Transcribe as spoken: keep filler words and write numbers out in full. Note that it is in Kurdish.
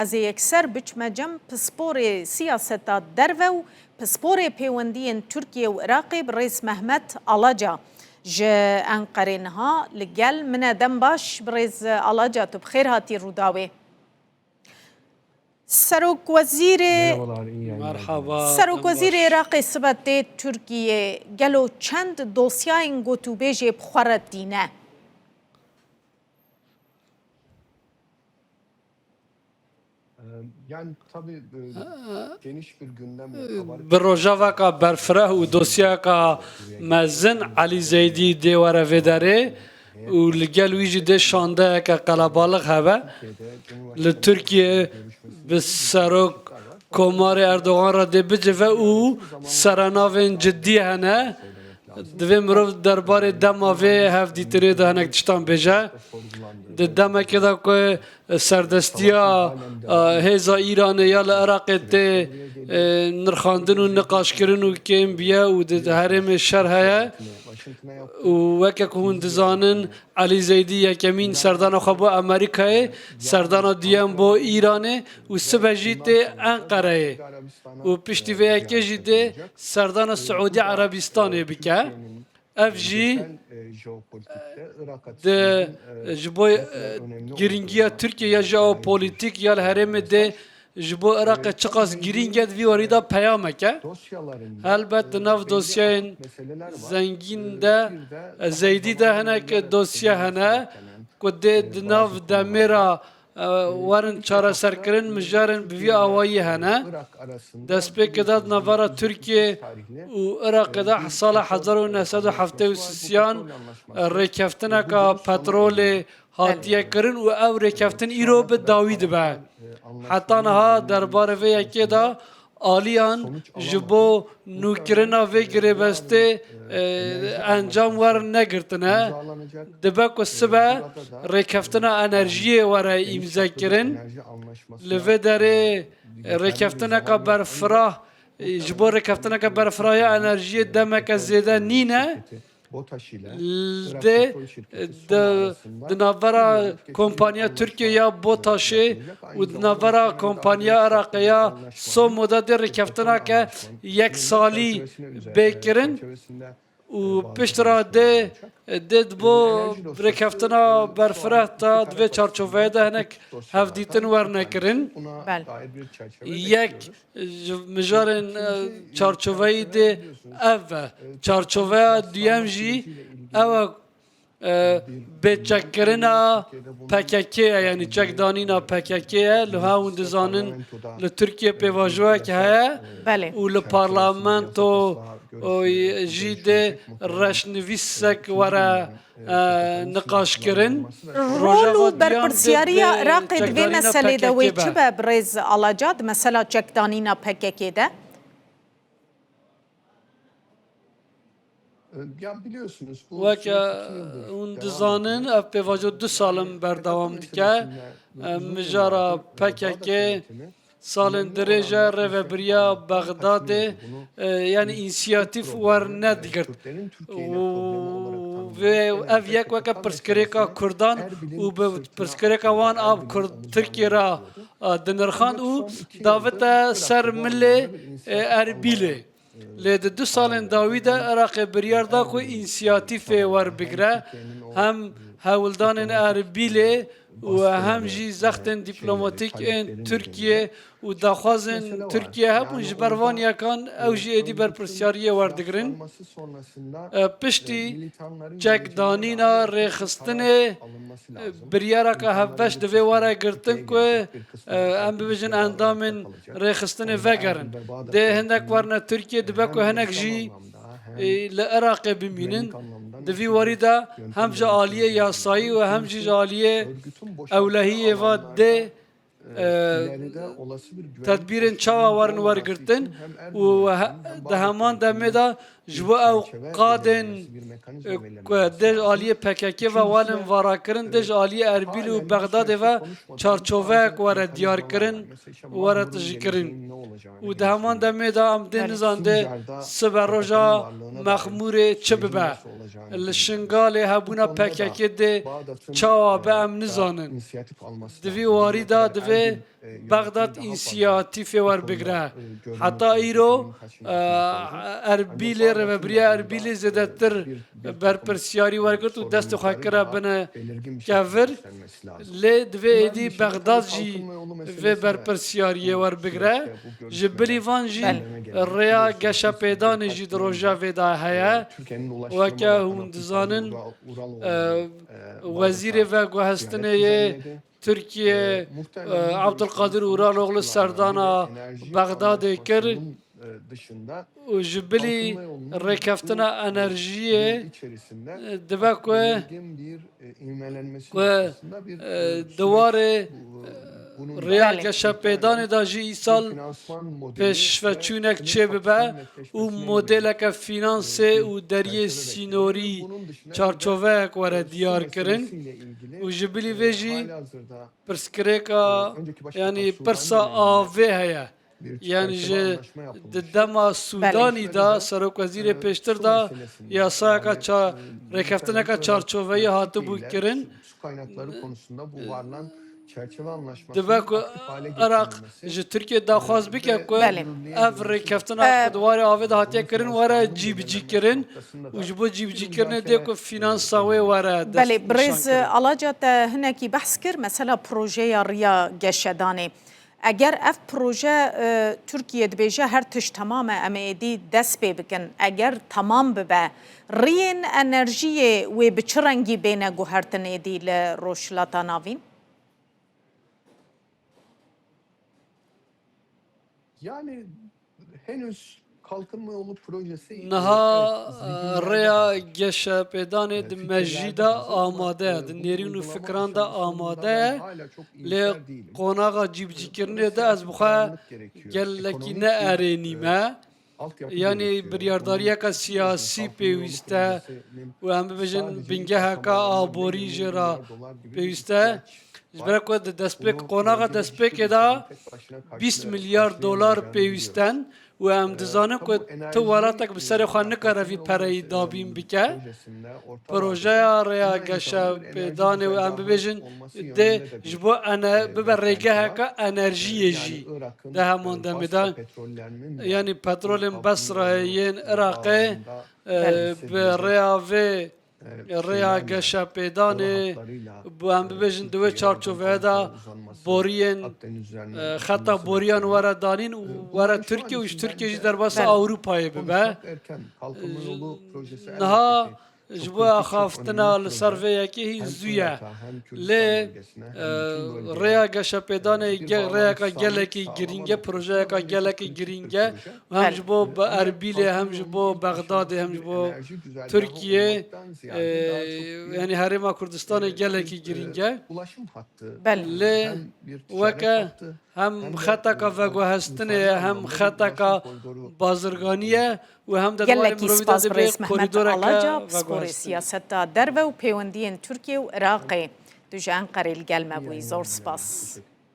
Ez ê yekser biçme cem pisporê siyaseta derve û pisporê pêwendiyên Tirkiye û Iraqê birêz Mehmet Alaca ji Enqerê niha li gel min e. Dem baş birêz Alaca, tu bi xêr hatî Rûdawê. Serokwezîrê Merhaba, Serokwezîrê dem baş. Iraqê sibe tê Tirkiye. Gelo çend dosyayên gotûbêjê bi xwe re tîne? Ee, yani tabii, e, geniş bir gündemle kabarık Bi rojeveka berfireh û dosyayeka mezin Elî Zeydî dê were vê derê û li gel wî jî dê şandeyeke qelebalix hebe. Li Tirkiye bi serok Komarê Erdogan re dê bicive û serenavên cidî hene. Divê mirov derbarê dema vê hevdîtinê de hinek tiştan bêje. Di demekê de ku serdestiya, e, hêza Îranê ya li Iraqê tê, e, nirxandin û niqaşkirin û kêm biye û di herêmê şer heye û weke ku hûn dizanin, Elî Zeydî yekemîn serdana xwe bo Amerîkayê, serdana duyem bo Îranê û sibe jî tê Enqereyê û piştî vê yekê jî dê serdana Siûdî Erebistanê bike. Ev jî di, ji bo, e, girîngiya Tirkiye ya jeopolitîk ya li herêmê dê ji bo Iraqê çiqas girîng e, di vî warî de peyamek e. Helbet di nav dosyayên zengîn de, e, Zeydî de hinek dosye hene ku dê di nav demê re, e, werin çareserkirin, mijarên bi vî awayî hene. Destpêkê de di navbera Tirkiye û Iraqê de sala hezar û neh sed û heftê û sisiyan, e, rêkeftineka petrolê hatiye kirin û ew rêkeftin îro bi dawî dibe. Heta niha derbarê vê yekê de aliyan ji bo nûkirina vê girêbestê, e, encam wer negirtine. Dibe ku sibe rêkeftina enerjiyê were îmzekirin. Li vê derê rêkeftineka berfirah, ji bo rêkeftineke berfirah ya enerjiyê demeke zêde nîne. Dê di, di navbera kompanya Tirkiye ya BOTAŞê û di navbera kompanya Iraqê ya SOMO de dê rêkeftineke yek salî bê kirin û pişt re dê, dê di bo rêkeftina berfireh de di vê çarçoveyê de hinek hevdîtin werne kirin. Bel. Yek ji mijarên, e, çarçoveyî dê ev e. Çarçoveya duyem jî ew e, e, bêçekkirina P K K ye, yanî çekdanîna P K K ye. Li ha hûn dizanin li Tirkiye pêvajoyek heye Belê. Û li parlamento, o, jî dê reşnivîsek were, e, niqaşkirin. Rol û berpirsiyariya Iraqê di vê meselê de wê çi be, birêz Alaca, di mesela çekdanîna P K K de? Weke hûn dizanin, ev pêvajo du sal in berdewam dike. Mijara P K K salên dirêj e, rêvebiriya Bexdadê, e, yanî însiyatîf wernedigirt. Û vê, ev yek weke pirsgirêka Kurdan û bi pirsgirêka wan a Kurd Tirkiye re, e, dinirxand û davite ser milê, e, Erbîlê. Lê di du salên dawî de Iraqê biryar da ku însiyatîfê werbigire, hem hewldanên Erbîlê û hem jî zextên dîplomatîk ên Tirkiye û daxwazên Tirkiye hebûn, ji ber van yekan ew jî êdî berpirsyariyê werdigirin. E, piştî çekdanîna rêxistinê, e, biryareke hevbeş divê were girtin ku, e, em bibêjin endamên rêxistinê vegerin. Dê hinek werine Tirkiye, dibe ku hinek jî, e, li Iraqê bimînin. Di vî warî de hem ji aliyê yasayî û hem jî ji aliyê ewlehiyê ve dê, e, tedbîrên çawa werin wergirtin û he-, di heman demê de ji bo ew qadên, e, ku dê ji aliyê P K K ve werin varakirin, dê ji aliyê Erbîlê û Bexdadê ve çarçoveyek were diyarkirin û were tijîkirin. Û di heman demê de em dê nizan dê sibe roja Mexmûrê çi bibe. Li Şingalê hebûna P K K dê çawa be em nizanin. Di vî warî de divê Bexdad însiyatîfê werbigre. Heta îro, e, Erbîlê, rêvebiriya Erbîlê zêdetir berpirsiyarî wergirt û destê xwe kire bine kevir. Lê divê êdî Bexdad jî vê berpirsiyariyê werbigre. Ji bilî van jî rêya geşepêdanê jî di rojevê de heye. Weke hûn dizanin, e, wezîrê veguhestinê yê Tirkiye, e, Abdulkadir Uraloğlu serdana Bexdadê kir û ji bilî rêkeftina enerjiyê, e, dibe ku, ku, e, di warê, e, rêya geşepêdanê de jî îsal pêşveçûnek çêbibe û modeleke fînansê û deriyê sînorî çarçoveyek were diyar kirin û ji bilî vê jî pirsgirêka, yanî pirsa avê heye. Yanî ji di dema Sûdanî de serokwezîrê pêştir de yasayeka ça-, rêkeftineke çarçoveyî hatibû kirin. Dibe ku Iraq ji Tirkiye daxwaz bike ku ev rêkeftina ku di warê avê de hatiye kirin were cîbicî kirin û ji bo cîbicîkirinê dê ku fînansa wê were dest. Belê, birêz Alaca, te hinekî behs kir, mesela projeya riya geşedanê. Eger ev proje, e, Tirkiye dibêje her tişt temam e, em ê êdî dest pê bikin. Eger temam bibe, riyên enerjiyê wê bi çi rengî bêne guhertin êdî li Rojhilata Navîn? Yani henüz Niha, e, rêya geşepêdanê di mejî de amade ye, di nêrîn û fikiran de amade ye, lê qonaxa cîbicîkirinê de ez bi xwe gelekî ne erênî me. Yanî biryardariyeke siyasî pêwîst e û em bibêjin bingeheke aborî jê re pêwîst e. Ji ber ku di destpêk, qonaxa destpêkê de bîst milyar dolar pêwîst in û em dizanin ku tu welatek bi serê xwe nikare vî pereyî dabîn bike. Projeya rêya geşepêdanê û em bibêjin dê ji bo ene-, bibe rêgeheke enerjiyê jî di heman demê de. Yanî petrolên Besrayê yên Iraqê, e, bi rêya vê rêya geşepêdanê, em bibêjin di wê çarçoveyê de boriyên, e, xeta boriyan were danîn û were Tirkiye û ji Tirkiye jî derbasa Ewropayê bibe. Niha ji bo axaftina li ser vê yekê hîn zû ye. Lê, e, rêya geşepêdanê ge-, rêyeka gelekî girîng e, projeyeka gelekî girîng e. Hem ji bo Be-, Erbîlê, hem ji bo Bexdadê, hem ji bo Tirkiyê, e, yanî Herêma Kurdistanê gelekî girîng e. Belê. Lê weke hem xeteka veguhestinê ye, hem xeteka bazirganî ye û hem de di warê mirovî de dibê korîdoreke veguhestinê. Gelekî spas birêz Mehmet Alaca, pisporê siyaseta derve û pêwendiyên Tirkiye û Iraqê. Tu ji Enqerê li gel me bûyî. Zor spas.